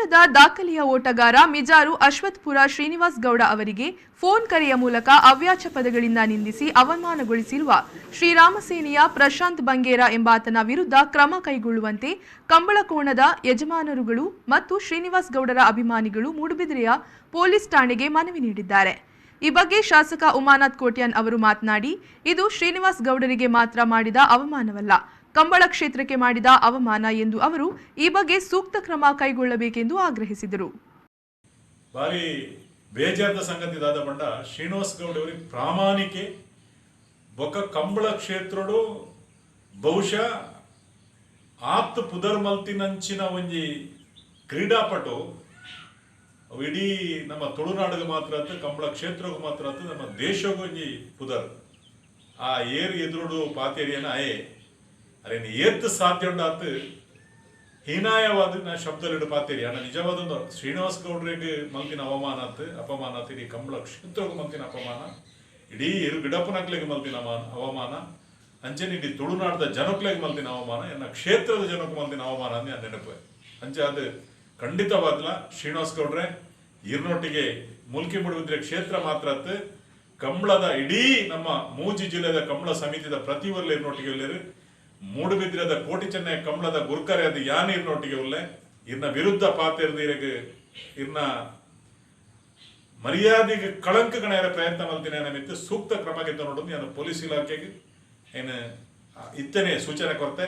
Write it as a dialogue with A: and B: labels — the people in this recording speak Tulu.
A: ಕಂಬಳದ ದಾಖಲೆಯ ಓಟಗಾರ ಮಿಜಾರು ಅಶ್ವತ್ಥಪುರ ಶ್ರೀನಿವಾಸ್ ಗೌಡ ಅವರಿಗೆ ಫೋನ್ ಕರೆಯ ಮೂಲಕ ಅವ್ಯಾಚ ಪದಗಳಿಂದ ನಿಂದಿಸಿ ಅವಮಾನಗೊಳಿಸಿರುವ ಶ್ರೀರಾಮಸೇನೆಯ ಪ್ರಶಾಂತ್ ಬಂಗೇರ ಎಂಬಾತನ ವಿರುದ್ಧ ಕ್ರಮ ಕೈಗೊಳ್ಳುವಂತೆ ಕಂಬಳಕೋಣದ ಯಜಮಾನರುಗಳು ಮತ್ತು ಶ್ರೀನಿವಾಸ್ ಗೌಡರ ಅಭಿಮಾನಿಗಳು ಮೂಡುಬಿದಿರೆಯ ಪೊಲೀಸ್ ಠಾಣೆಗೆ ಮನವಿ ನೀಡಿದ್ದಾರೆ. ಈ ಬಗ್ಗೆ ಶಾಸಕ ಉಮಾನಾಥ್ ಕೋಟ್ಯಾನ್ ಅವರು ಮಾತನಾಡಿ, ಇದು ಶ್ರೀನಿವಾಸ್ ಗೌಡರಿಗೆ ಮಾತ್ರ ಮಾಡಿದ ಅವಮಾನವಲ್ಲ, ಕಂಬಳ ಕ್ಷೇತ್ರಕ್ಕೆ ಮಾಡಿದ ಅವಮಾನ ಎಂದು ಅವರು ಈ ಬಗ್ಗೆ ಸೂಕ್ತ ಕ್ರಮ ಕೈಗೊಳ್ಳಬೇಕೆಂದು ಆಗ್ರಹಿಸಿದರು.
B: ಭಾರಿ ಬೇಜಾರದ ಸಂಗತಿ ದಾದ ಪಂಡ, ಶ್ರೀನಿವಾಸ್ ಗೌಡ ಅವರಿಗೆ ಪ್ರಾಮಾಣಿಕೆ ಬೊಕ ಕಂಬಳ ಕ್ಷೇತ್ರಡು ಬಹುಶಃ ಆತ್ ಪುದರ್ ಮಲ್ತಿನಂಚಿನ ಒಂಜಿ ಕ್ರೀಡಾಪಟು ಅವು ಇಡೀ ನಮ್ಮ ತುಳುನಾಡಿಗೆ ಮಾತ್ರ ಆತು, ಕಂಬಳ ಕ್ಷೇತ್ರಗೂ ಮಾತ್ರ ಆತು, ನಮ್ಮ ದೇಶಗೂ ಒಂಜಿ ಪುದರ್. ಆ ಏರ್ ಎದುರುಡು ಪಾತೇರಿಯನ ಆಯೆ ಅರೇನು ಏತ್ ಸಾಧ್ಯ ಉಂಡಾತು ಹೀನಾಯವಾದ ನಾ ಶಬ್ದಲಿಡು ಪಾತೇರಿ. ಅಣ್ಣ, ನಿಜವಾದ ಶ್ರೀನಿವಾಸ್ ಗೌಡ್ರಿಗೆ ಮಲ್ತಿನ ಅವಮಾನ ಆತು, ಅಪಮಾನ ಆತು. ಇಡೀ ಕಂಬಳ ಕ್ಷೇತ್ರಗೂ ಮಲ್ತಿನ ಅಪಮಾನ, ಇಡೀ ಎರು ಗಿಡಪ್ಪನಕ್ಲೆಗೆ ಮಲ್ತಿನ ಅವಮಾನ, ಅಂಚನೆ ಇಡೀ ತುಳುನಾಡದ ಜನಕ್ಲೆಗೆ ಮಲ್ತಿನ ಅವಮಾನ, ಎನ್ನ ಕ್ಷೇತ್ರದ ಜನಕ್ಕೆ ಮಲ್ತಿನ ಅವಮಾನ ಅಂದ್ ನೆನಪು. ಅಂಚೆ ಅದು ಖಂಡಿತವಾದ್ಲ ಶ್ರೀನಿವಾಸ್ ಗೌಡ್ರೆ, ಈರ್ನೊಟ್ಟಿಗೆ ಮುಲ್ಕಿ ಮೂಡುಬಿದ್ರೆ ಕ್ಷೇತ್ರ ಮಾತ್ರ ಅತ್ತು, ಕಂಬಳದ ಇಡೀ ನಮ್ಮ ಮೂಜಿ ಜಿಲ್ಲೆದ ಕಂಬಳ ಸಮಿತಿದ ಪ್ರತಿ ಒರ್ಲ ಇರ್ನೊಟ್ಟಿಗೆ ಉಲ್ಲೆರ್. ಮೂಡುಬಿದ್ರದ ಕೋಟಿ ಚೆನ್ನೈ ಕಂಬಳದ ಗುರ್ಕರೆ ಅದು ಯಾನ್ ಇರ್ನೊಟ್ಟಿಗೆ ಉಲ್ಲೆ. ಇರ್ನ ವಿರುದ್ಧ ಪಾತೆರ್ದಿರಗ್ ಇರ್ನ ಮರ್ಯಾದೆಗೆ ಕಳಂಕ ಗಣೆಯರ ಪ್ರಯತ್ನ ಮಲ್ತಿನ ನಿಮಿತ್ತ ಸೂಕ್ತ ಕ್ರಮ ಗೆದ್ದ ನೋಡೋದು. ನಾನು ಪೊಲೀಸ್ ಇಲಾಖೆಗೆ ಏನು ಇತ್ತನೇ ಸೂಚನೆ ಕೊರ್ತೆ.